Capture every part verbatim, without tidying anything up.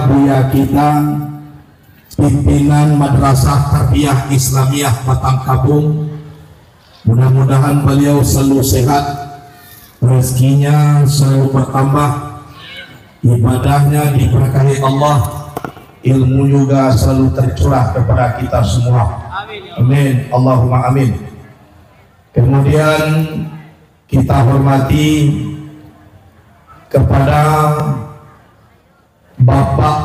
Buya kita, pimpinan Madrasah Tarbiyah Islamiah Batang Kabung, mudah-mudahan baliau selalu sehat, rezekinya selalu bertambah, ibadahnya diberkahi Allah, ilmu juga selalu tercurah kepada kita semua. Amin. Allahumma amin. Kemudian kita hormati kepada Bapak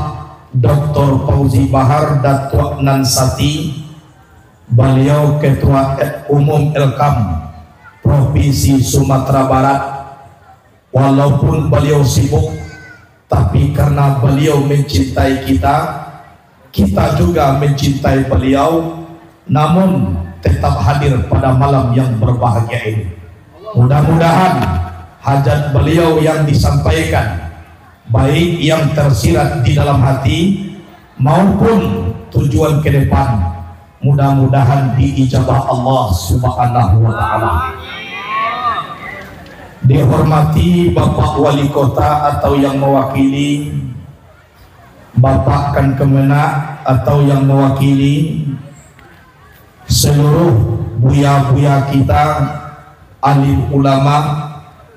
Doktor Fauzi Bahar, Datuak Nan Sati, baliau Ketua Umum Elkam Provinsi Sumatera Barat. Walaupun baliau sibuk, tapi karena baliau mencintai kita, kita juga mencintai baliau, namun tetap hadir pada malam yang berbahagia ini. Mudah-mudahan hajat baliau yang disampaikan, baik yang tersirat di dalam hati maupun tujuan ke depan, mudah-mudahan diijabah Allah Subhanahu wa Ta'ala. Dihormati Bapak Wali Kota atau yang mewakili, Bapak Kan Kemenag atau yang mewakili, seluruh buya-buya kita, alim ulama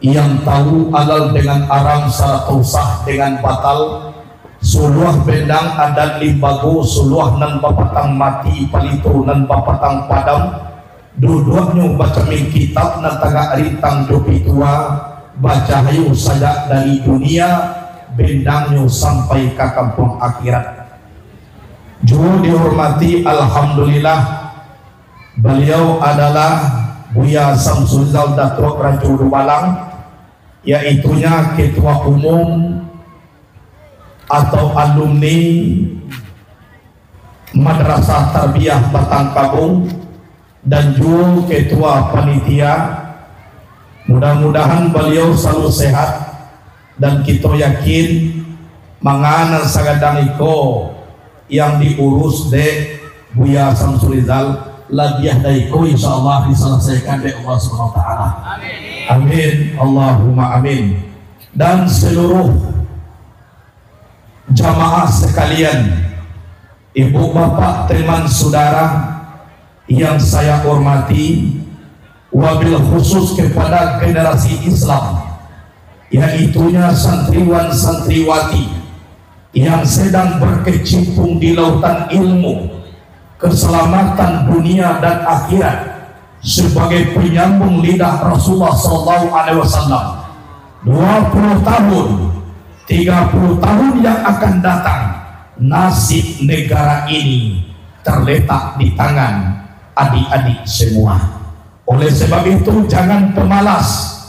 yang tahu alal dengan aram, sarato sah dengan batal, suluah bendang adat limbago, suluah nan bapatang mati, palito nan bapatang padam, duduaknyo bacamin kitab nan tagak rintang jo pitua, bacahayo sajak dari dunia, bendangnyo sampai ka kampuang akhirat. Juo dihormati, alhamdulillah, baliau adalah Buya Samsuzal Datuak Rajo Dubalang, yaitunya Ketua Umum atau alumni Madrasah Tarbiyah Batang Kabung, dan juo Ketua Panitia. Mudah-mudahan baliau selalu sehat, dan kito yakin, manga nan sagadang iko yang diurus dek Buya Samsurizal, labiah dari iko, insya Allah, diselesaikan dek Allah Subhanahu wa Ta'ala. Amin. Amin. Allahumma amin. Dan seluruh jamaah sekalian, ibu bapak, teman saudara yang saya hormati, wabil khusus kepada generasi Islam, yaitunya santriwan santriwati yang sedang berkecimpung di lautan ilmu, keselamatan dunia dan akhirat, sebagai penyambung lidah Rasulullah sallallahu alaihi wasallam. Dua puluh tahun, tiga puluh tahun yang akan datang, nasib negara ini terletak di tangan adik-adik semua. Oleh sebab itu, jangan pemalas,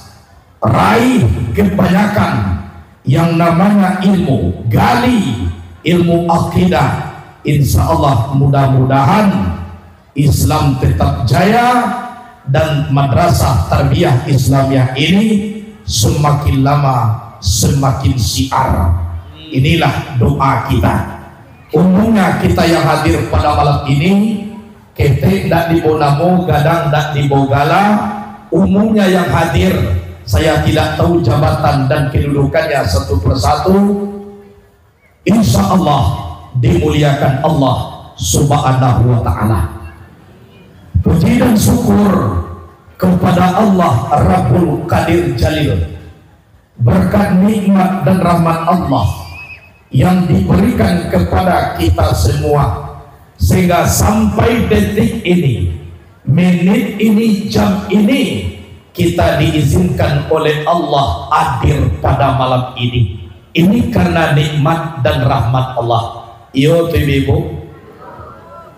raih kebanyakan yang namanya ilmu, gali ilmu akidah. Insya Allah, mudah-mudahan Islam tetap jaya dan Madrasah Tarbiyah Islamiah ini semakin lama semakin syiar. Inilah doa kita. Umumnya kita yang hadir pada malam ini, ketek ndak dibao namo, gadang ndak dibao gala. Umumnya yang hadir, saya tidak tahu jabatan dan kedudukannya satu persatu. Insya Allah dimuliakan Allah Subhanahu wa Ta'ala. Puji dan syukur kepada Allah Rabbul Qadir Jalil. Berkat nikmat dan rahmat Allah yang diberikan kepada kita semua, sehingga sampai detik ini, menit ini, jam ini, kita diizinkan oleh Allah hadir pada malam ini. Ini karena nikmat dan rahmat Allah. Iyo tu, ibu-ibu.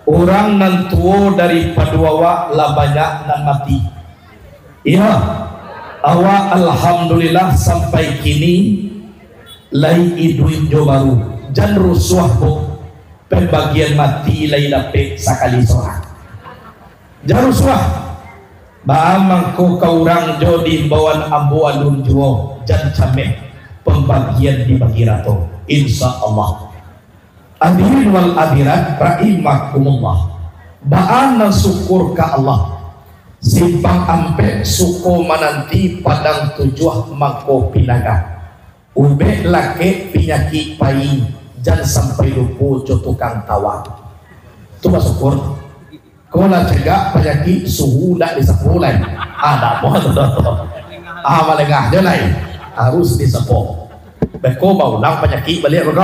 Urang nan tuo daripado awak lah banyak nan mati. Iyo, awak alhamdulillah sampai kini lai iduik jo baru. Jan rusuah, bu, pambagian mati lai dapek sakali sorang. Jan rusuah. Baa mangko ka urang jo di imbauan ambo alun juo, jan cameh, pambagian dibagi rato. Insya Allah. Hadirin wal hadirat rahimakumullah. Baa nan syukur ka Allah. Simpang Ampek suko mananti, Padang Tujuah mangko pinaga. Ubek lakek pinyakik pai, Jan sampai lupo jo tukang tawa. Tu basyukur. Ko lah cegak panyakik suhu ndak disapo lai. Ah, ndak amuah tu doh. Ah, malengah jo lai. Harus disapo. Beko baulang panyakik baliak beko.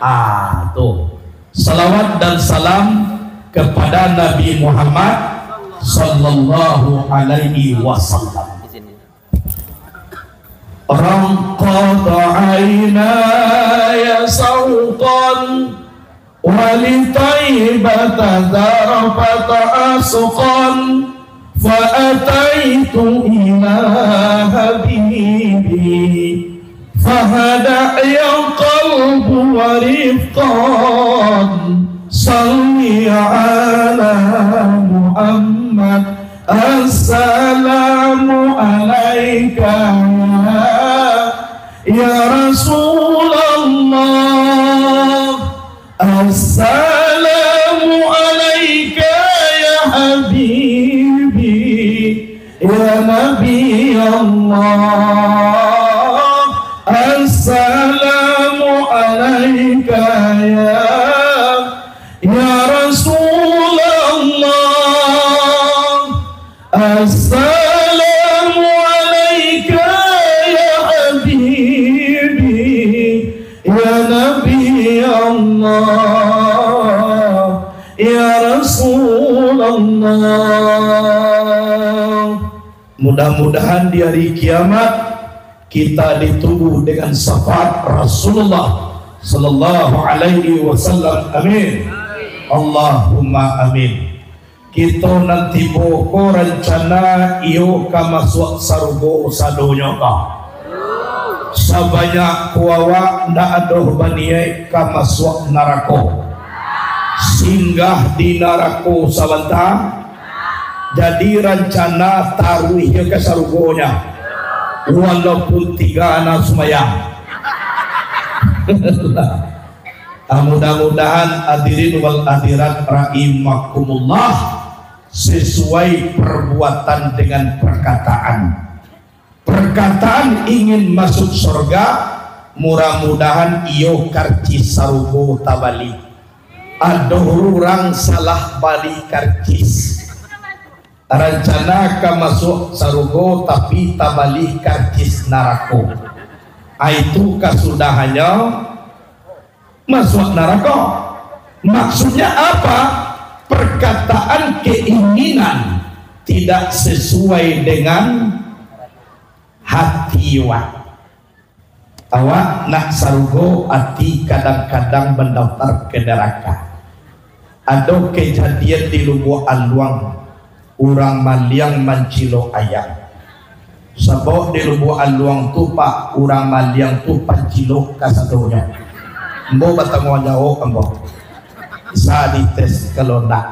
Ah, tu. Salawat dan salam kepada Nabi Muhammad sallallahu alaihi wasallam. رقت عيناي شوقا ولطيبة ذرفت عشقا فأتيت إلى حبيبي فهدأ يا قلب ورفقا صل على محمد السلام عليك يا، يا رسول الله. السلام عليك يا حبيبي يا نبي الله. السلام عليك يا يا رسول الله. السلام عليك يا حبيبي يا نبي الله يا رسول الله. Mudah-mudahan di hari kiamat kita ditunggu dengan syafaat Rasulullah sallallahu alaihi wasallam. Amin. Allahumma amin. Kito nan tibo ko rancana iyo ka masuak sarugo sadonyo ka. Sabanyak ko awak ndak ado baniaik ka masuak narako. Singgah di narako sabanta, jadi rancana taruih jo ka sarugonyo, walaupun tiga nan sumbayang. Ah, mudah-mudahan hadirin wal hadirat rahimakumullah, sesuai perbuatan dengan perkataan. Perkataan ingin masuk surga, mudah-mudahan iyo karcis sarugo tabali. Ado urang salah bali karcis. Rancana ka masuak sarugo, tapi tabali karcis narako. Ah, itu kasudahannyo masuak narako. Maksudnya apa? Perkataan keinginan tidak sesuai dengan hati awak. Awak nak sarugo, ati kadang-kadang mandaftar ka narako. Ado kejadian di Lubuak Aluang, urang maliang mancilok ayam. Sabab di Lubuak Aluang tu, Pak, urang maliang tu pancilok kasadonyo. Ambo batangguang jawab ambo. Bisa dites kalau ndak.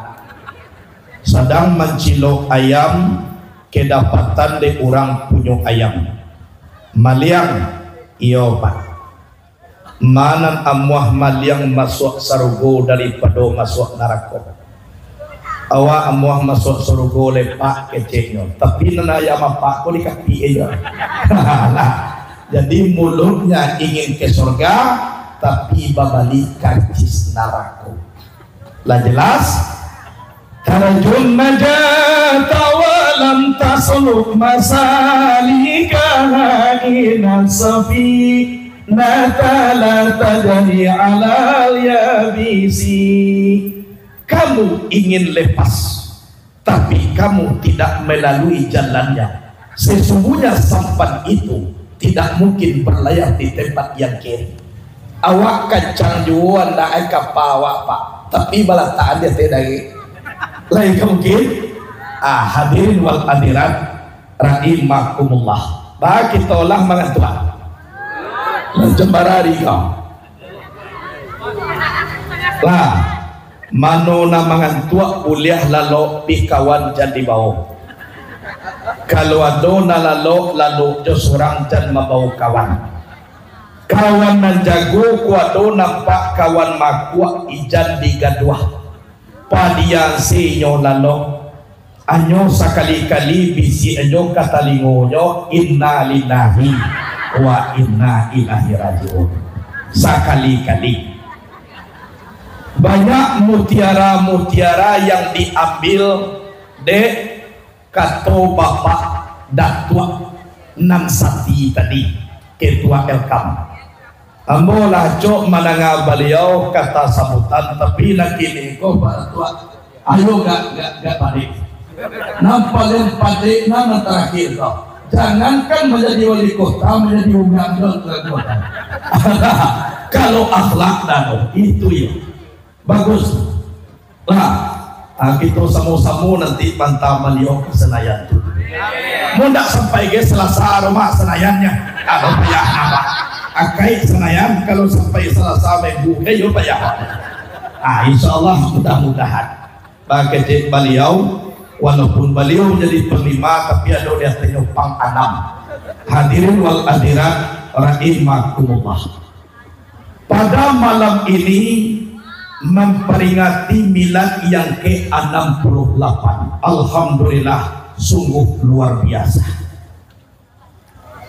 Sadang mancilok ayam, kedapatan dek urang punyo ayam. Maliang, iyo, Pak. Ma nan amuah maliang masuak sarugo daripado masuak narako? Awak amuah masuak sarugo lai, Pak, keceknyo. Tapi nan ayam apak ko dikapik ajo. Lah. Jadi mulutnya ingin ke surga, tapi babali karcis narako. Lah jelas? Tarjun najata wa lam tasluk masalikaha, inna safinata la tajri alal yabisi. Kamu ingin lepas, tapi kamu tidak melalui jalannya. Sesungguhnya sampan itu tidak mungkin berlayar di tempat yang kering. Awak kancang juo andakan kapa awak, Pak, tapi balatakan di ateh darik. Lai ka mungkin? Ah, hadirin wal hadirat rahimakumullah. Ba, kito lah mangantuak. Lah jam bara ari ko. Lah, mano nan mangantuak buliah lalok, pi kawan jan dibao. Kalau ado nan lalok, lalok jo surang, jan mambao kawan. Kawan nan jago ko ado nampak kawan makuak, ijan digaduah. Padiasenyo lalok, anyo sakali-kali bisiaknyo ka talingonyo, "Innalillahi wa inna ilaihi raji'un." Sakali-kali. Banyak mutiara-mutiara yang diambil dek kato Bapak Datuak Nan Sati tadi, Ketua L K A M. Ambo lah acok mandanga baliau kata sambutan, tapi nan kini ko, Pak Datuak, ayo gak, gak, gak balik. Nan paling padek nan terakhir ko. Jangankan manjadi wali kota, manjadi ugandot lah kota. Kalau akhlak dah, itu ya. Bagus. Lah, ah, kito samo-samo nanti manta baliau ka Senayan tu. Mun ndak sampai ge Selasa, rumah Senayannyo. Kalau payah apa? Akai Senayan, kalau sampai Selasa minggu, eh, yo payah. Ah, insya Allah, mudah-mudahan. Bakecek baliau, walaupun baliau jadi panglima, tapi ado di atasnyo pang anam. Hadirin wal hadirat rahimakumullah. Pada malam ini memperingati milad yang ke enam puluh delapan. Alhamdulillah, sungguh luar biasa.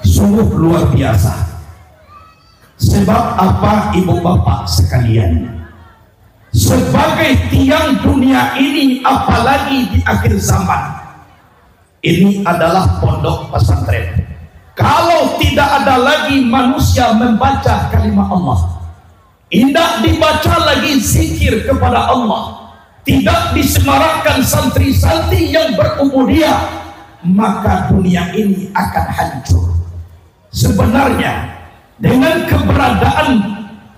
Sungguh luar biasa. Sebab apa, ibu bapak sekalian? Sebagai tiang dunia ini, apalagi di akhir zaman, ini adalah pondok pesantren. Kalau tidak ada lagi manusia membaca kalimah Allah, indak dibaca lagi zikir kepada Allah, tidak disemarakkan santri-santri yang berubudiyah, maka dunia ini akan hancur. Sebenarnya, dengan keberadaan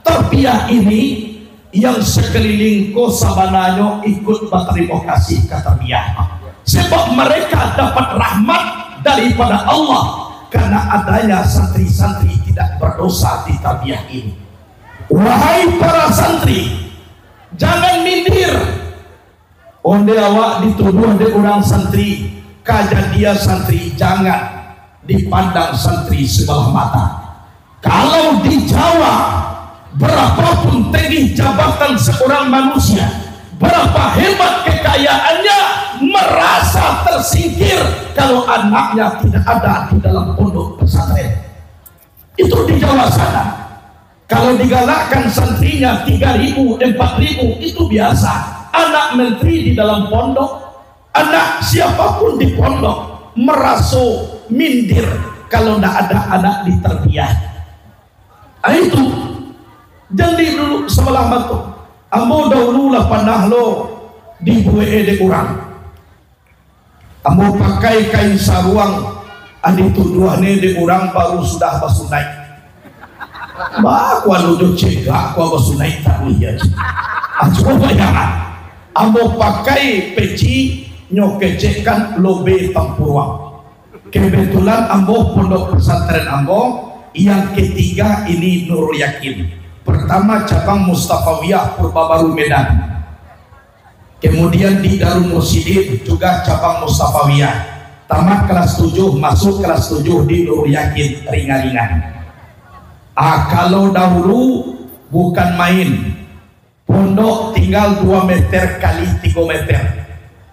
tarbiyah ini, yang sekeliling ko sabananyo ikut batarimo kasih ka tarbiyah. Sebab mereka dapat rahmat daripada Allah karena adanya santri-santri tidak berdosa di tarbiyah ini. Wahai para santri, jangan mindir. Onde awak dituduah dek urang santri, kajadian santri, jangan dipandang santri sebelah mata. Kalau di Jawa, berapapun tinggi jabatan seorang manusia, berapa hebat kekayaannya, merasa tersingkir kalau anaknya tidak ada di dalam pondok pesantren. Itu di Jawa sana. Kalau digalakkan santrinya tiga ribu, empat ribu, itu biasa. Anak menteri di dalam pondok, anak siapapun di pondok, meraso mindir kalau ndak ada anak di tarbiyah. Ah, itu. Jadi dulu sabalah mato. Ambo dahulu lah panah lo dibuek dek urang. Ambo pakai kain saruang, ah, dituduah ne dek urang baru sudah basunaik. Bah, kua lo jo cegak, kua basunaik taruih ya. Ah, cubo bayangkan. Ambo pakai peci, nyo kecekkan lobe tampuruang. Kebetulan ambo pondok pesantren ambo yang ketiga ini Nurul Yakin. Pertama cabang Mustafawiyah Purbabaru Medan. Kemudian di Darul Mursyidin juga cabang Mustafawiyah. Tamat kelas tujuh, masuk kelas tujuh di Nurul Yakin Ringaringan. Ah, kalau dahulu bukan main. Pondok tinggal dua meter kali tigo meter.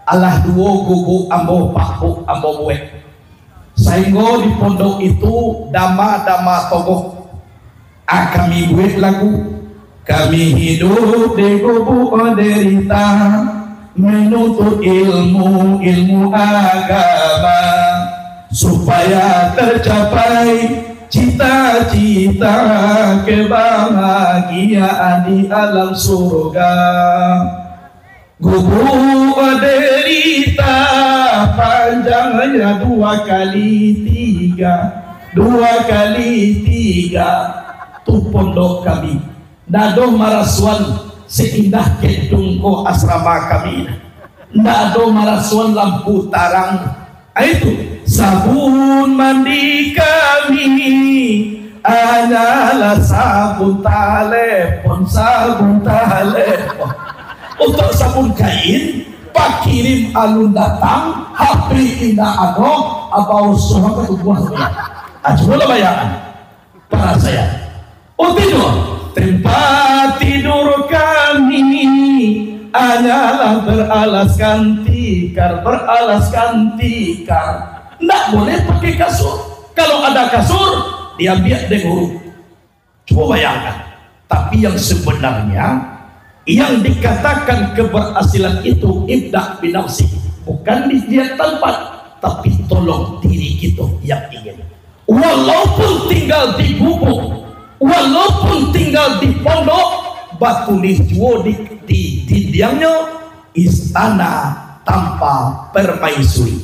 Alah duo gubuk ambo, pakbuk ambo buek. Sainggo di pondok itu dama-dama togoh. Ah, kami buek lagu. Kami hidup di gubuk derita, menuntut ilmu, ilmu agama, supaya tercapai cita-cita kebahagiaan di alam surga. Gubuk derita panjangnya dua kali tiga, dua kali tiga. Tu pondok kami. Ndak ado marasuan seindah gedung ko asrama kami. Ndak ado marasuan lampu tarang. Ah, itu, sabun mandi kami hanyalah sabun talepon, sabun talepon. Untuak sabun kain, pakirim alun datang, H P indak ado, abau soh ka tubuah. Ah, cubolah bayangkan. Para saya. Oh, tidur. Tempat tidur kami hanyalah beralaskan tikar, beralaskan tikar. Ndak boleh pakai kasur. Kalau ada kasur, diambiak dek guru. Cubo bayangkan. Tapi yang sebenarnya, Yang dikatakan keberhasilan itu ibda' binafsi, bukan di dia tempat, tapi tolong diri kita yang ingin. Walaupun tinggal di gubuk, walaupun tinggal di pondok, batulih juo di, di dindiangnyo, istana tanpa permaisuri.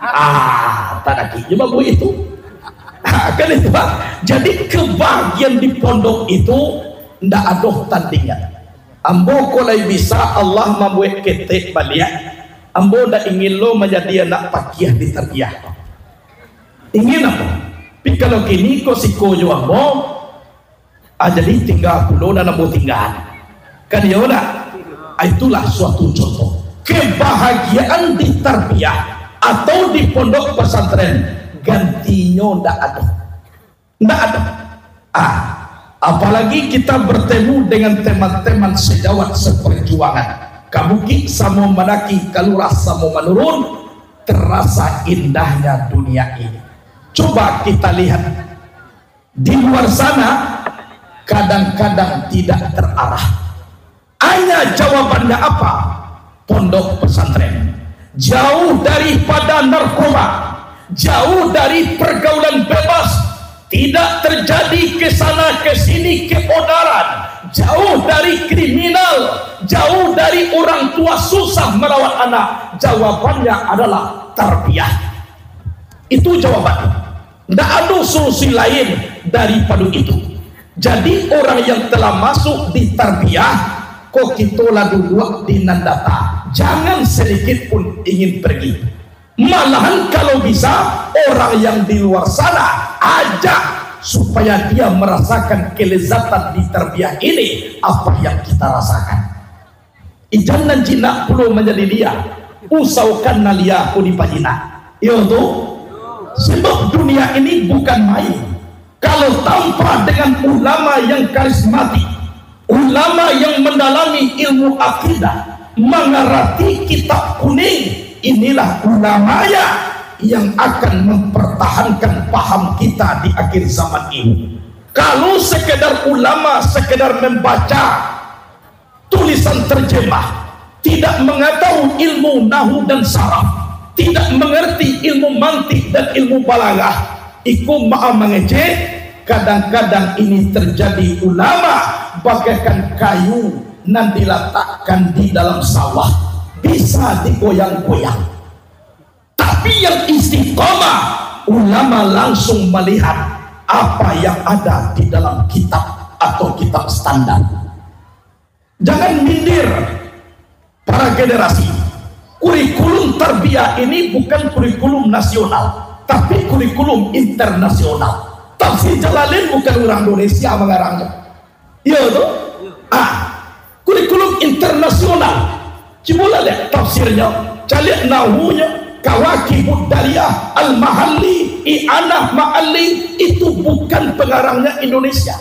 Ah, tak ada ki, cuma buat itu. Ah, kan itu, Pak. Jadi, kebahagiaan di pondok itu ndak ado tandingan. Ambo ko lai bisa Allah mambuek ketek baliak, ambo ndak ingin lo manjadi anak pakiah di tarbiyah. Ingin ambo. Tapi kalau kini ko siko jo ambo, ah, jadi tingga pulo nan ambo tinggaan. Kan iyo ndak? Ah, itulah suatu contoh. Kebahagiaan di tarbiyah atau di pondok pesantren, gantinyo ndak ado. Ndak ado. Ah, apalagi kita bertemu dengan teman-teman sejawat seperjuangan. Ka bukik samo mandaki, ka lurah samo manurun, terasa indahnya dunia ini. Coba kita lihat, di luar sana kadang-kadang tidak terarah. Hanya jawabannya apa? Pondok pesantren. Jauh daripada narkoba, jauh dari pergaulan bebas, tidak terjadi ke sana ke sini keonaran, jauh dari kriminal, jauh dari orang tua susah merawat anak. Jawabannya adalah tarbiyah. Itu jawabannya. Ndak ado solusi lain daripado itu. Jadi, orang yang telah masuk di tarbiyah, ko kito lah duduak di nan data. Jangan sedikit pun ingin pergi. Malahan, kalau bisa, orang yang di luar sana, ajak supaya dia merasakan kelezatan di tarbiyah ini, apa yang kita rasakan. Ijan nan jinak pulo manjadi lia, usahokan nan lia ko dipajinak. Iyo tu? Sebab dunia ini bukan main. Kalau tanpa dengan ulama yang karismatik, ulama yang mendalami ilmu akidah, mangarati kitab kuning, inilah ulama yang akan mempertahankan paham kita di akhir zaman ini. Kalau sekedar ulama, sekedar membaca tulisan terjemah, tidak mengetahui ilmu nahu dan saraf, tidak mengerti ilmu mantik dan ilmu balaghah, iko maaf mangecek, kadang-kadang ini terjadi ulama bagaikan kayu nan dilatakkan di dalam sawah, bisa digoyang-goyang. Tapi yang istiqomah, ulama langsung melihat apa yang ada di dalam kitab atau kitab standar. Jangan minder, para generasi. Kurikulum tarbiyah ini bukan kurikulum nasional, tapi kurikulum internasional. Tafsir Jalalain bukan urang Indonesia mangarangnyo. Iyo tu? Ah, kurikulum internasional. Cubolah liek tafsirnyo, caliak nahunyo, Kawakibud Dariyah, Al-Mahalli, I'anah Ma'alli, itu bukan pengarangnya Indonesia.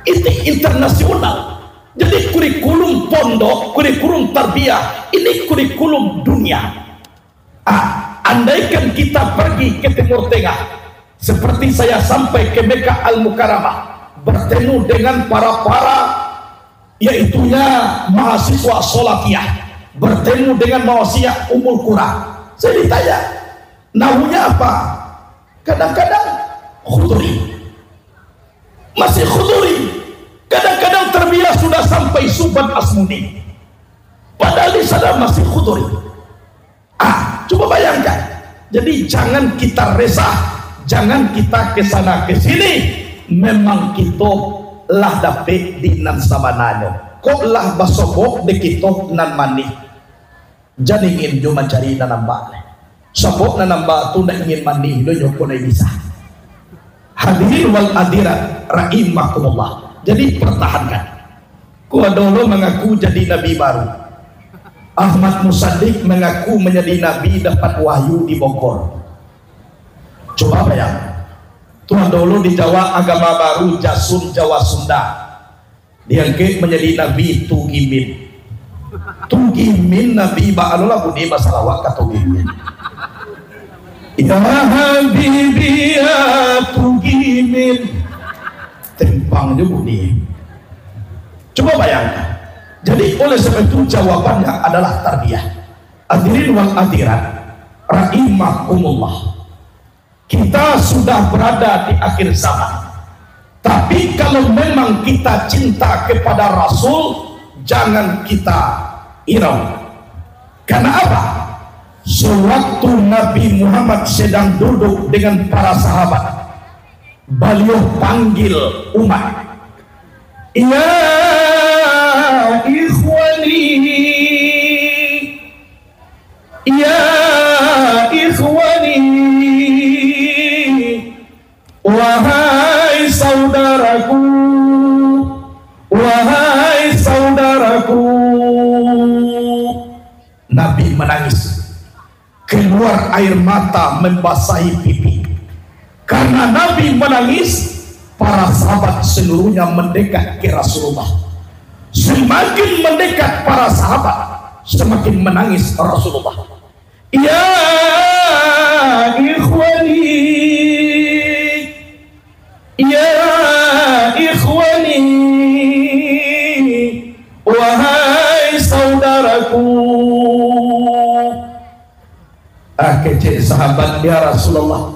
Itu internasional. Jadi, kurikulum pondok, kurikulum tarbiyah, ini kurikulum dunia. Ah, andaikan kita pergi ke Timur Tengah, seperti saya sampai ke Mekah Al-Mukarramah, bertemu dengan para-para, yaitunya mahasiswa Salafiyah, bertemu dengan mahasiswa Ummul Qura. Saya ditanya, "Nahunyo apa?" Kadang-kadang Khuduri. Masih Khuduri. Kadang-kadang tarbiyah sudah sampai Subban Asmuni. Padahal di sana masih Khuduri. Ah, cuba bayangkan. Jadi, jangan kita resah, jangan kita ke sana ke sini. Memang kito lah dapek di nan sabananyo. Kok lah basobok di kito nan manih. Jan ingin jo mancari nan ambak. Sabab nan ambak tu ndak ingin manih, lo nyo ko lai bisa. Hadirin wal hadirat rahimakumullah. Jadi, pertahankan. Ko ado lo mangaku jadi nabi baru. Ahmad Musaddiq mangaku manjadi nabi dapat wahyu di Bogor. Cuba bayangkan. Tu ado lo dijawab agama baru, Jasun Jawa Sunda. Diangkek manjadi nabi Tugimin. Tugimin nabi, ba anu lah bunyi basalawat ka Tugimin. Ya Habibi ya Tugimin. Tempang jo bunyi. Cubo bayangkan, Jadi, oleh sebab itu, jawabannya adalah tarbiyah. Hadirin wal hadirat rahimakumullah. Kita sudah berada di akhir zaman. Tapi kalau memang kita cinta kepada Rasul, jangan kita hirau. Karena apa? Sewaktu Nabi Muhammad sedang duduk dengan para sahabat, baliau panggil umat, "Ya ikhwani, ya ikhwani, wahai saudaraku, wahai saudaraku." Nabi menangis. Keluar air mata membasahi pipi. Karena Nabi menangis, para sahabat seluruhnya mendekat ke Rasulullah. Semakin mendekat para sahabat, semakin menangis Rasulullah. "Ya ikhwani, ya ikhwani, wahai saudaraku." Ah, kecek sahabat, "Ya Rasulullah,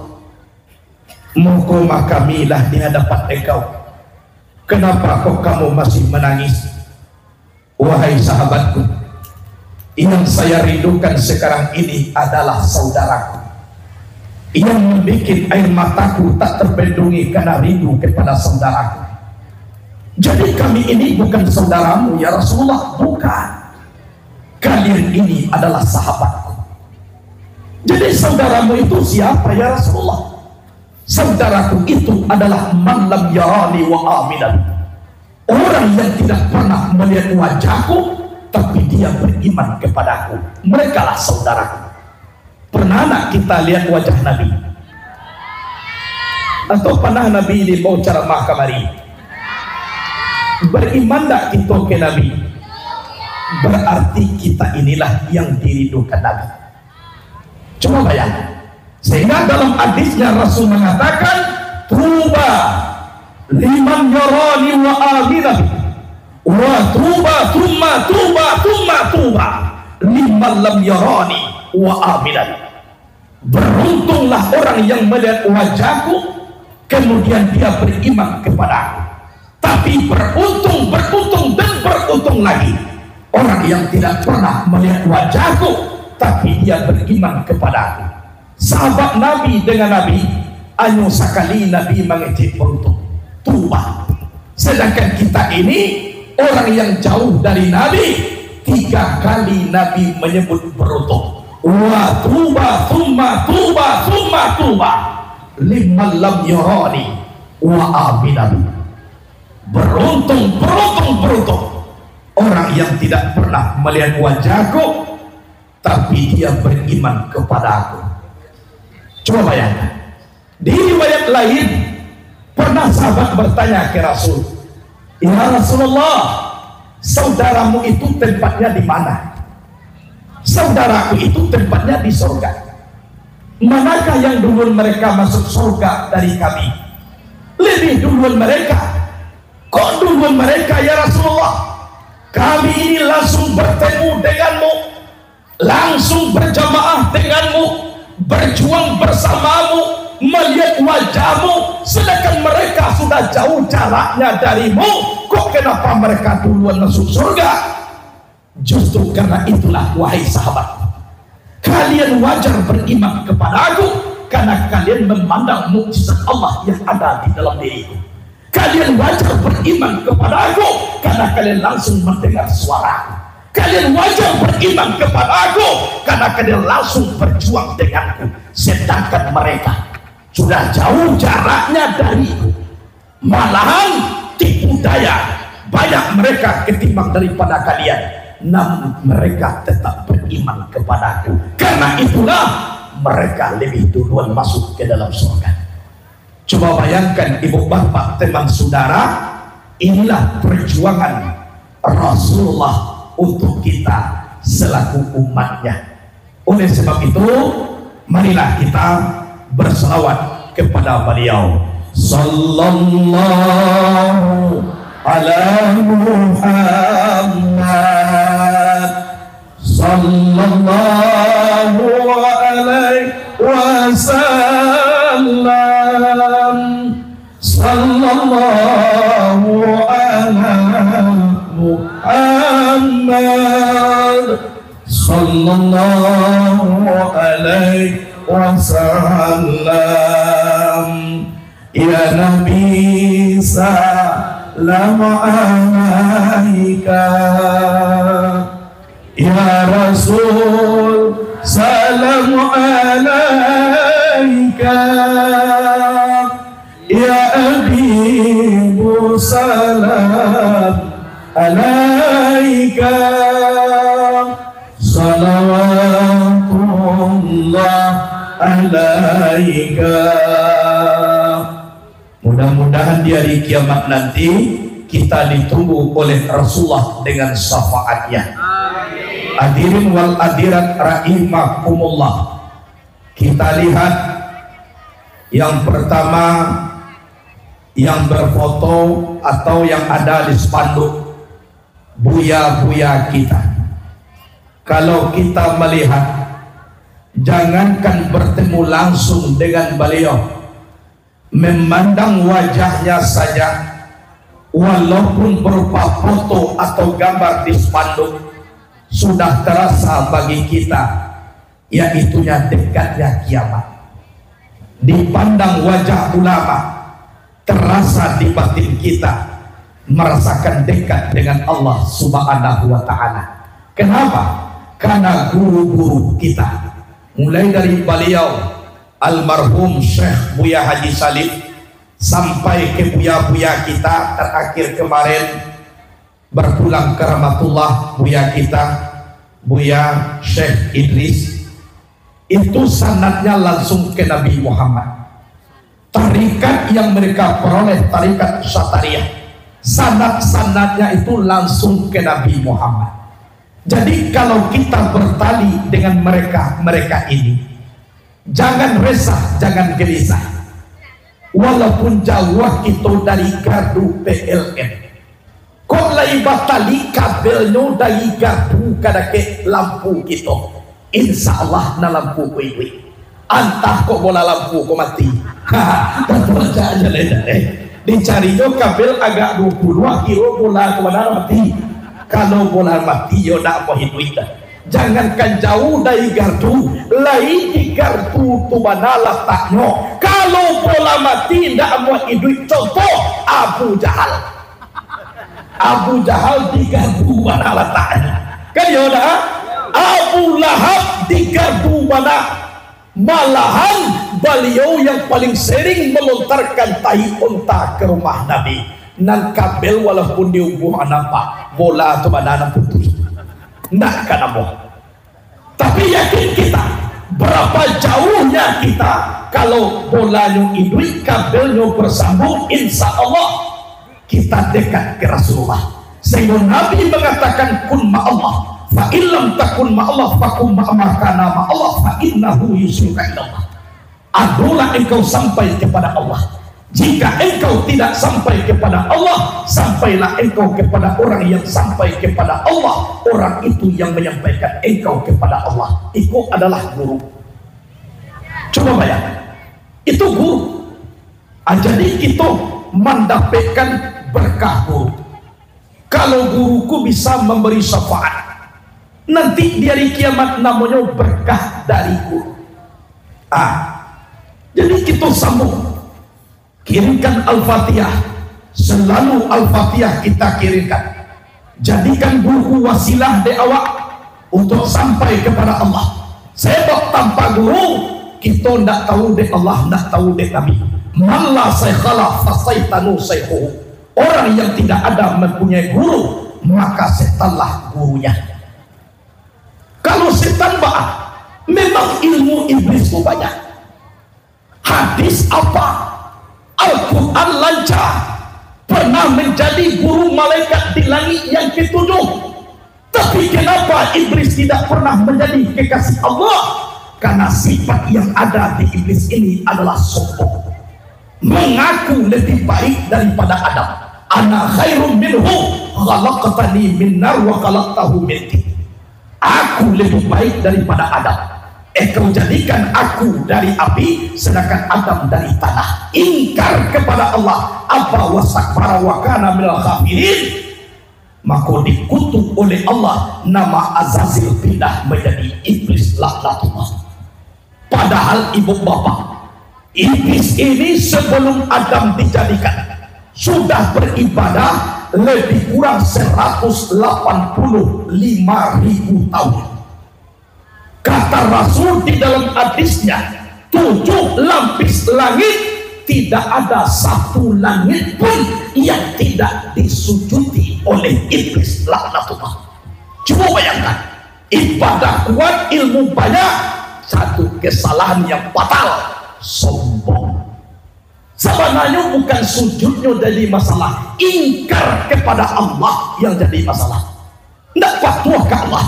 muko kami lah di hadapan Engkau. Kenapa kok kamu masih menangis?" "Wahai sahabatku, yang saya rindukan sekarang ini adalah saudaraku. Yang membuat air mataku tak terbendungi karena rindu kepada saudaraku." "Jadi kami ini bukan saudaramu, ya Rasulullah?" "Bukan. Kalian ini adalah sahabatku." "Jadi saudaramu itu siapa, ya Rasulullah?" "Saudaraku itu adalah man lam yarani wa aminan. Orang yang tidak pernah melihat wajahku, tapi dia beriman kepadaku. Merekalah saudaraku." Pernah nak kita lihat wajah Nabi? Atau pernah Nabi dibawa ceramah kamari? Beriman tak kita ke Nabi? Berarti kita inilah yang dirindukan Nabi. Coba bayangkan. Sehingga dalam hadisnya Rasul mengatakan, "Tuba liman yarani wa aminan, wa tuba, summa tuba, summa tuba liman lam yarani wa aminan." Beruntunglah orang yang melihat wajahku, kemudian dia beriman kepadaku. Tapi beruntung, beruntung, dan beruntung lagi orang yang tidak pernah melihat wajahku, tapi dia beriman kepadaku. Sahabat Nabi dengan Nabi, hanya sakali Nabi mangecek beruntung. Tuba. Sedangkan kita ini, orang yang jauh dari Nabi, tiga kali Nabi menyebut beruntung. Wa tuba, summa tuba, summa tuba liman lam yarani wa aminan. Beruntung, beruntung, beruntung orang yang tidak pernah melihat wajahku, tapi dia beriman kepada aku. Coba bayangkan. Di riwayat lain, pernah sahabat bertanya ke Rasul, "Ya Rasulullah, saudaramu itu tempatnya di mana?" "Saudaraku itu tempatnya di sorga." "Manakah yang duluan mereka masuk sorga dari kami?" "Lebih duluan mereka." "Kok duluan mereka, ya Rasulullah?" "Kami ini langsung bertemu denganmu, langsung berjamaah denganmu, berjuang bersamamu, melihat wajahmu, sedangkan mereka sudah jauh jaraknya darimu. Kok kenapa mereka duluan masuk surga?" Justru karena itulah, wahai sahabat, kalian wajar beriman kepada aku, karena kalian memandang mukjizat Allah yang ada di dalam diriku. Kalian wajar beriman kepada aku, karena kalian langsung mendengar suara aku. Kalian wajar beriman kepada aku, karena kalian langsung berjuang denganku. Sedangkan mereka sudah jauh jaraknya dariku. Malahan tipu daya, banyak mereka ketimbang daripada kalian, namun mereka tetap beriman kepada aku. Karena itulah, mereka lebih duluan masuk ke dalam surga. Coba bayangkan, ibu bapak, teman saudara, inilah perjuangan Rasulullah untuk kita selaku umatnya. Oleh sebab itu, marilah kita berselawat kepada beliau. Sallallahu ala Muhammad. Muhammad sallallahu alaihi wasallam. Ya Nabi, salam alaika. Ya Rasul, salam alaika. Ya Habibu, salam alaika. Salawatullah alaika. Mudah-mudahan di hari kiamat nanti kita ditunggu oleh Rasulullah dengan syafaatnya. Hadirin wal hadirat rahimakumullah. Kita lihat yang pertama, yang berfoto atau yang ada di spanduk, buya-buya kita. Kalau kita melihat, jangankan bertemu langsung dengan beliau, memandang wajahnya saja, walaupun berupa foto atau gambar di spanduk, sudah terasa bagi kita, yaitunya dekatnya kiamat. Dipandang wajah ulama, terasa di batin kita merasakan dekat dengan Allah Subhanahu wa Ta'ala. Kenapa? Karena guru-guru kita, mulai dari beliau, almarhum Syekh Buya Haji Salib, sampai ke buya-buya kita terakhir kemarin, berpulang ke rahmatullah, buya kita, Buya Syekh Idris, itu sanadnya langsung ke Nabi Muhammad. Tarikat yang mereka peroleh, tarikat Syatariah, sanad-sanadnya itu langsung ke Nabi Muhammad. Jadi, kalau kita bertali dengan mereka, mereka ini, jangan resah, jangan gelisah. Walaupun jauah kito dari gardu P L N, kok lai batali kabelnyo dari gardu ka dakek lampu kito, insya Allah nan lampu ko iduik. Antah kok bola lampu ko mati. Ha, tatancak aja lai dah, eh. Dicarinyo kabel agak duo puluah, kiro bola ko bana mati. Kalau bola mati, yo ndak amuah iduik dah. Jangankan jauah dari gardu, lai di gardu tu bana lataknyo. Kalau bola mati, ndak amuah iduik. Contoh, Abu Jahal. Abu Jahal di gardu bana lataknyo. Kan yo dah? Abu Lahab di gardu bana. Malahan, baliau yang paling sering melontarkan tahi onta ke rumah Nabi. Nan kabel walaupun diubuah nampak, bola tu bana nan putuih. Ndak ka namuah. Tapi yakin kita, berapa jauhnya kita, kalau bolanyo iduik, kabelnyo bersambung, insya Allah kita dekat ke Rasulullah. Sehingga Nabi mengatakan, "Kun ma'allah, fa illam takun ma'allah, fa kun ma'amah kana ma'allah, fa innahu yusiluka ilallah." Adolah engkau sampai kepada Allah. Jika engkau tidak sampai kepada Allah, sampailah engkau kepada orang yang sampai kepada Allah. Orang itu yang menyampaikan engkau kepada Allah. Iko adalah guru. Coba bayangkan. Itu guru. Ah, jadi kito mandapekkan berkah guru. Kalau guru ko bisa mambari syafaat, nanti di hari kiamat namonyo berkah dari guru. Ah, jadi kito sambung. Kirimkan Al-Fatihah. Selalu Al-Fatihah kita kirimkan. Jadikan guru wasilah dek awak untuk sampai kepada Allah. Sebab tanpa guru, kito ndak tahu dek Allah, ndak tahu dek Nabi. Man la syaikhala fasaitanu syaikhuhu. Orang yang tidak ada mempunyai guru, maka setanlah gurunya. Kalau setan baa, memang ilmu iblis tu banyak. Hadis apa? Al-Quran lancar. Pernah menjadi guru malaikat di langit yang ketujuh. Tapi kenapa iblis tidak pernah menjadi kekasih Allah? Karena sifat yang ada di iblis ini adalah sombong. Mengaku lebih baik daripada Adam. Ana khairum minhu, khalaqtani min nar wa khalaqtahu min tin. Aku lebih baik daripada Adam. Engkau jadikan aku dari api, sedangkan Adam dari tanah. Ingkar kepada Allah, aba wastakbara wa kana minal kafirin. Mako dikutuk oleh Allah, nama Azazil pindah manjadi Iblis laknatullah. Padahal ibu bapak, Iblis ini sebelum Adam dijadikan, sudah beribadah lebih kurang seratus lapan puluh lima ribu tahun. Kata Rasul di dalam hadisnya, tujuh lapis langit, tidak ada satu langit pun yang tidak disujuti oleh Iblis laknatullah. Cubo bayangkan, ibadah kuat, ilmu banyak, satu kesalahan yang fatal, sombong. Sabananyo bukan sujudnyo jadi masalah, ingkar kepada Allah yang jadi masalah. Ndak patuah ka Allah.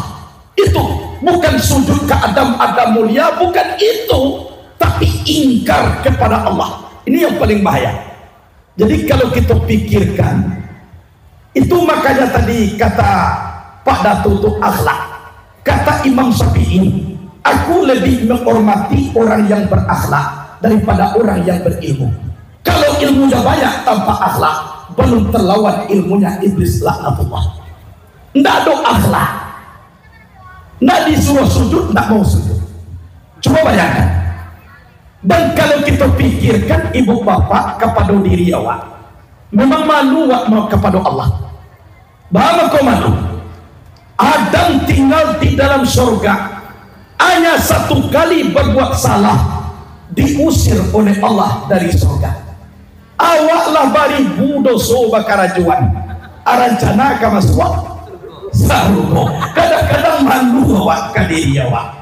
Itu bukan sujud ka Adam, Adam mulia, bukan itu, tapi ingkar kepada Allah. Ini yang paling bahaya. Jadi kalau kita pikirkan, itu makanya tadi kata Pak Datu tu akhlak. Kata Imam Syafi'i, "Aku lebih menghormati orang yang berakhlak daripada orang yang berilmu." Kalau ilmunya banyak tanpa akhlak, belum terlawan ilmunya Iblis laknatullah. Ndak ado akhlak. Ndak disuruh sujud, ndak mau sujud. Cubo bayangkan. Dan kalau kita pikirkan, ibu bapak, kapado diri awak, memang malu awak ma-, kapado Allah. Baa mako malu? Adam tinggal di dalam sorga, hanya satu kali berbuat salah, diusir oleh Allah dari sorga. Awak lah baribu doso bakarajoan, arancana ka masuak sarugo. Kadang-kadang malu awak ka diri awak.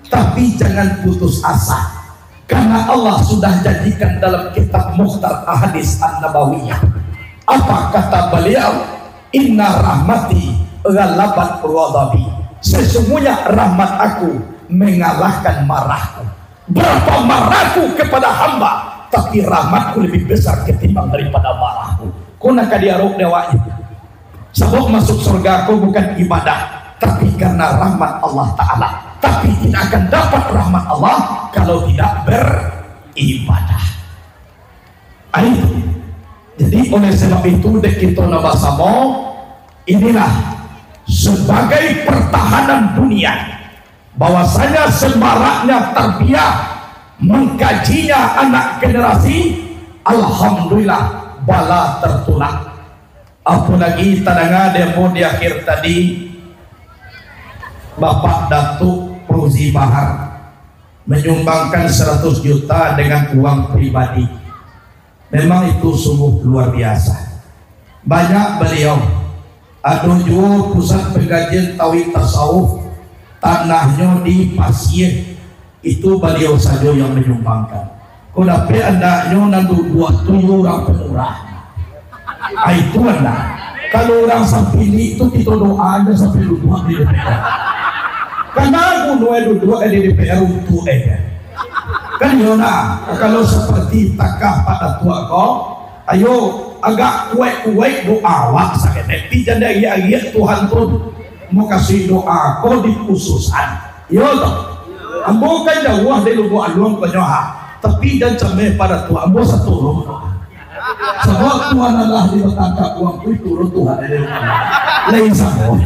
Tapi jangan putus asa, karena Allah sudah janjikan dalam kitab Mukhtar Ahadits An-Nabawiyah. Apa kata beliau? "Inna rahmati ghalabat ghadabi." Sesungguhnya rahmat Aku mengalahkan marahku. Berapa marahku kepada hamba, tapi rahmatku lebih besar ketimbang daripada marahku. Ko nan ka diarok dek awak. Sabab masuk surga ko bukan ibadah, tapi karena rahmat Allah Ta'ala. Tapi tidak akan dapat rahmat Allah kalau tidak beribadah. Ah, itu. Jadi, oleh sebab itu, dek kito nan basamo, inilah sebagai pertahanan dunia, bahwasanya semaraknya tarbiyah, mengkajinya anak generasi, alhamdulillah, bala tertulak. Apolagi tadanga demo di akhir tadi, Bapak Datuk Fauzi Bahar menyumbangkan seratus juta dengan uang pribadi. Memang itu sungguh luar biasa. Banyak beliau, ado juo pusat pengkajian tauhid tasawuf, tanahnyo di Pasie, itu baliau sajo yang manyumbangkan. Kok dapek andaknyo nan duduak tu yo urang pamurah. Ah, itu andak. Kalau urang Sampilik tu kito doa ajo sampai duduak di D P R. Karena guno duduak di D P R untuk eh. Kan yo nah, kalau seperti takah Pak Datuak ko, ayo agak kuaik-kuaik doa awak saketek, tapi jan diagiak-agiak Tuhan tu. Mukasuik doa ko dikhususan. Iyo toh? Ambo kan jauah dari Lubuk Aluang ko nyo ha. Tapi jan cameh Pak Datuak, ambo satulun. Sabab Tuhan Allah di batangkap uang tu turun Tuhan dari Lubuk Aluang. Lain samo.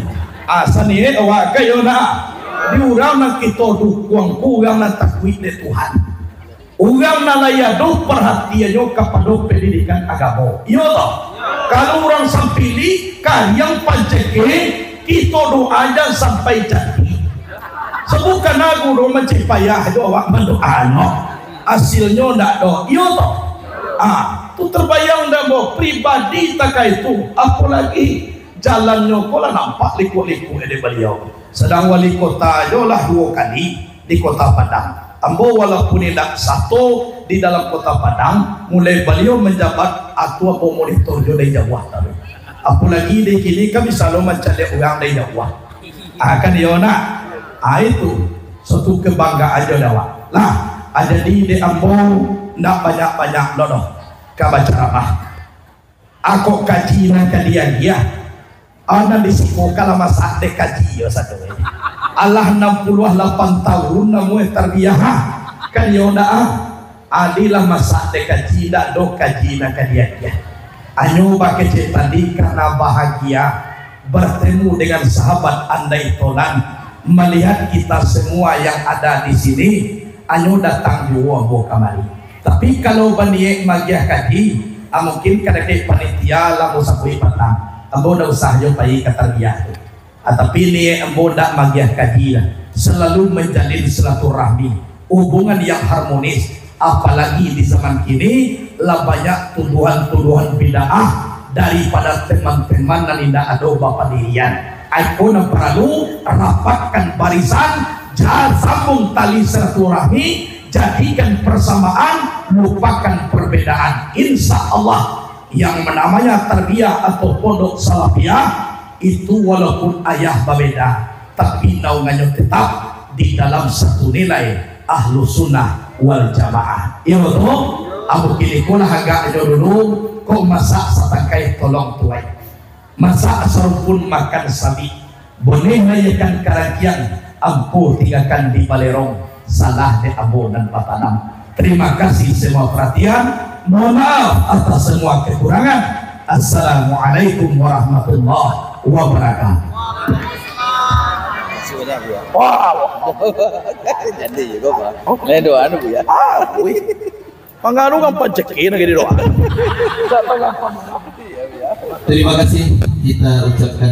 Ah, saniaik awak ka iyo nah. Di urang nan kito dukuang ko urang nan takuik dek Tuhan. Urang nan lai ado parhatiannyo kapado pandidikan agamo. Iyo toh? Kalau urang Sampilik, Kariang, Pancekek, kito doa jan sampai jadi. Sabukan agu doh mancipayah jo awak mandoa no. Hasilnyo ndak ado. Iyo toh? Ah, tu terbayang dah mo pribadi takah itu. Apolagi jalannyo ko lah nampak liku-liku dek baliau. Sadang wali kota jo lah duo kali di Kota Padang. Ambo walaupun indak sato di dalam Kota Padang, mulai baliau manjabat, atu ambo monitor jo dari jauah tadi. Apolagi di kini kan bisa lo mancaliak urang dari jauah. Ah, kan iyo nak? Ah, itu suatu kebanggaan jo dek awak. Lah, ah, jadi dek ambo ndak banyak-banyak lo doh ka bacaramah. Ako kaji nan ka diagiah. Anak di siko ka lah masak dek kaji yo sato. Alah anam puluah lapan tahun namuah tarbiah, ah. Kan yo ndak, ah? Adi lah masak dek kaji, ndak doh kaji nan ka diagiah. Anyo bakecek tadi karena bahagia. Bertemu dengan sahabat andai tolan, melihat kita semua yang ada di sini, anyo datang juo ambo kamari. Tapi kalau baniaik magiah kaji, ah, mungkin kadakek panitia lah musabuik patang, ambo ndak usah jo pai ka tarbiah tu. Ah, tapi niaik ambo ndak magiah kaji lah, selalu menjalin silaturahmi, hubungan yang harmonis, apalagi di zaman kini lah banyak tuduhan-tuduhan bid'ah daripada teman-teman nan indak ado bapandirian. Iko nan paralu, rapatkan barisan, ja-, sambung tali silaturahmi, jadikan persamaan, lupakan perbedaan. Insya Allah, yang namanya tarbiyah atau pondok salafiyah itu, walaupun ayah babeda, tapi naungannyo tetap di dalam satu nilai ahlu sunnah wal jamaah. Iyo, batua? Ambo kini ko lah agaknyo dulu, kok masak satangkai tolong tuai. Masak sarumpun makan sabik. Boneh lah ikan karakiang, ampo tinggakan di balerong, salah dek ambo nan batanam. Terima kasih semua perhatian. Mohon maaf atas semua kekurangan. Assalamualaikum warahmatullahi wabarakatuh. Sudah, Bu. Wah, wah. Jadi juga, Pak. Lain doa anu, Bu, ya. Ah, wih. Pangaruh kan panceki nak jadi doa. Terima kasih kita ucapkan.